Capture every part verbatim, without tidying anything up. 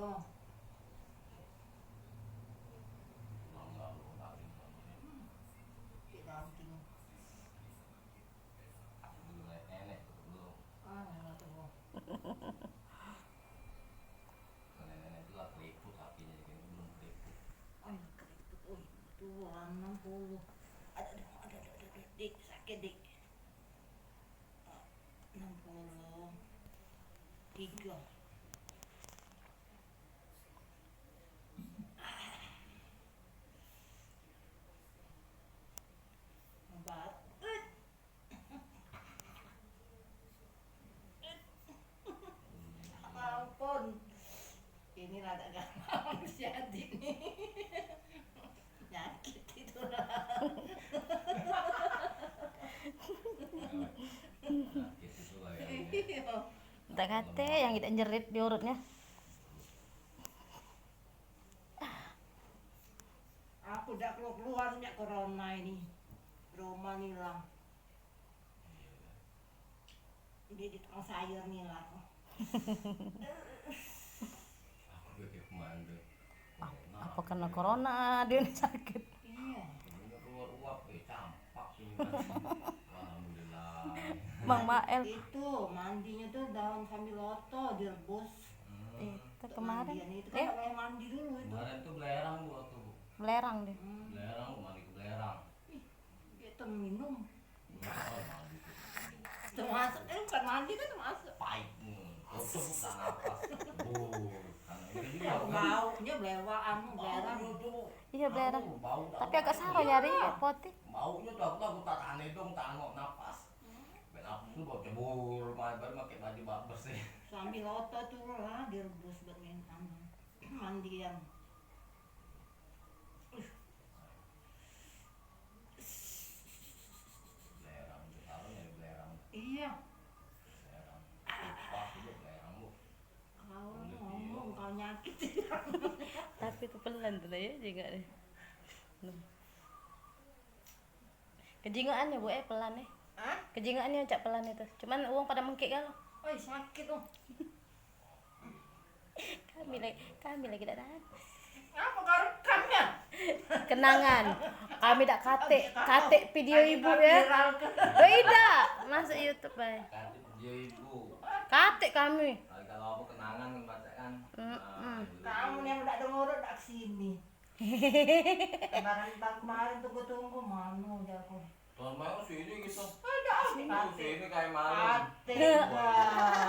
Oh. Hmm. Cek daging. Nenek tu belum. Ah, nenek tu. Nenek-nenek tu lah keriput kakinya, dia belum keriput. Oh, iya, keriput. Oh, iya, tuan enam puluh. Aduh, aduh, aduh, aduh, aduh, aduh. Dik, sakit, Dik. Enam puluh tiga. Obat. Ampun. Ini rada gampang si Adi ni. Penyakit itu lah. Penyakit itu lah ya. Iya. Tak kate yang kita njerit di urutnya. Aku dak keluar-keluar sejak corona ini. Roma ngilang. Dia di tukang sayur ngilang. Aku lagi kemana? Apa kena corona dia ni sakit? Iya. Keluar uap, eh, campak ini. Alhamdulillah. Bang Mael. Itu mandinya tuh daun sambiloto direbus. Hmm. Itu kemarin. Mandian itu kan eh, tak payah mandi dulu itu. Kemarin tuh belerang, Bu, waktu, Bu. Belerang dia. Hmm. Belerang, Bu, mandi ke belerang. Ih, dia tuh minum. Belerang, mandi ke minum. Termasuk, eh, bukan mandi kan termasuk. Pahit, hmm. Tutup, tak napas. Bu, karena itu juga, Bu. Baunya belewaan, belerang. Baunya tuh. Iya, belerang. Bau, bau, tapi agak saro ya, Ri, potih. Baunya tuh aku, aku tak tahan hidung, tak anu napas. Hmm. Ben aku tuh bau cebur, baru pakai baju bak bersih. Sambiloto tuh lah direbus buat main anu, mandian. Belerang tuh, kalau nyari belerang. Iya. Belerang. Pas juga belerang, Bu. Kau ngomong, kau nyakit. Tapi kepelan tuh lah ya, juga deh. Nah. Kejingoan ya, Bu, eh, pelan, eh. Hah? Kejingoan ya, cak pelan itu. Cuman uang pada mengkik kan. Oi, sakit, oh. Kami lagi, kami lagi dak tahan. Apa kau rekamnya? Kenangan. Kami dak katik, katik video ibu ya. Viral ke? Oh, idak. Masuk YouTube, bae. Katik video ibu. Katik kami. Kalau apa kenangan baca kan. Mm-mm. Nah, gitu. Kamu yang dak dengar dak kesini. Kemarin, tahun kemarin tunggu-tunggu, mano jago. Tahun kemarin sini kita. Ada, ada. Sini kayak malam. Ate. Wah.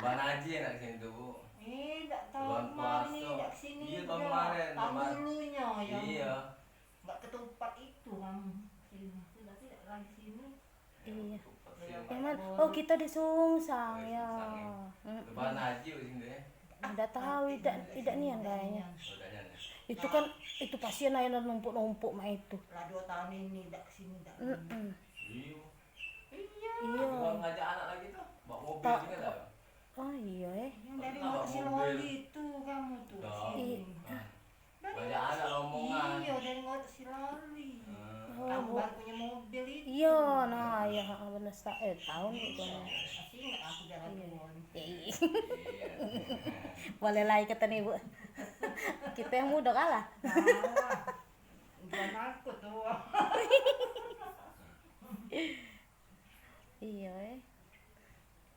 Lebaran Haji enak sini tuh, Bu. Ih, dak tahu kemarin ini, dak kesini. Iya, tahun kemarin. Tahun dulunya ya. Iya. Nggak ketupat itu kamu. Sini. Sudah tidak lagi sini. Iya. Emang, oh, kita di Sungsang, ya. Lebaran Haji sini ya. Udah tahu, tidak, tidak nian kayaknya. Itu kan, itu pasien aja numpuk-numpuk mak itu. Lah, dua tahun ini dak kesini, dak. Mm-mm. Iya. Iya. Iya. Ngajak anak lagi tuh, bawa mobil juga dah. Oh iya, eh. Yang dari Ngok si Loli itu kamu tuh. Sini. Banyak anak rombongan. Iya, dari Ngok si Loli. Hmm. Kamu baru punya mobil itu. Iya, nah, iya, ha, bener, sa-, eh, tahun itu. Masih ingat aku jalan turun. Iya. Iya. Boleh lah ikatan ibu. Kita yang muda kalah. Kalah. Bukan aku tuh. Iya, eh.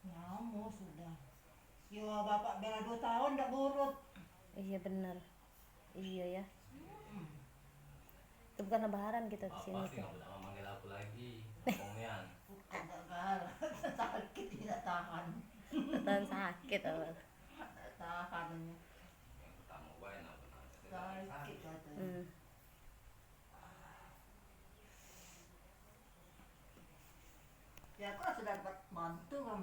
Lama sudah. Yo, bapak bela dua tahun dak burut. Iya, bener. Iya, ya. Mm-mm. Itu bukan lebaran kita ke sini tuh. Pasti nggak pernah manggil aku lagi. Ngomongnya. Bukan dak galak, sakit tidak tahan. Tahan sakit, apa? Tahan. Yang pertama gue yang pernah sakit. Sakit katanya. Hmm. Ya, aku lah sudah dapat mantu kamu.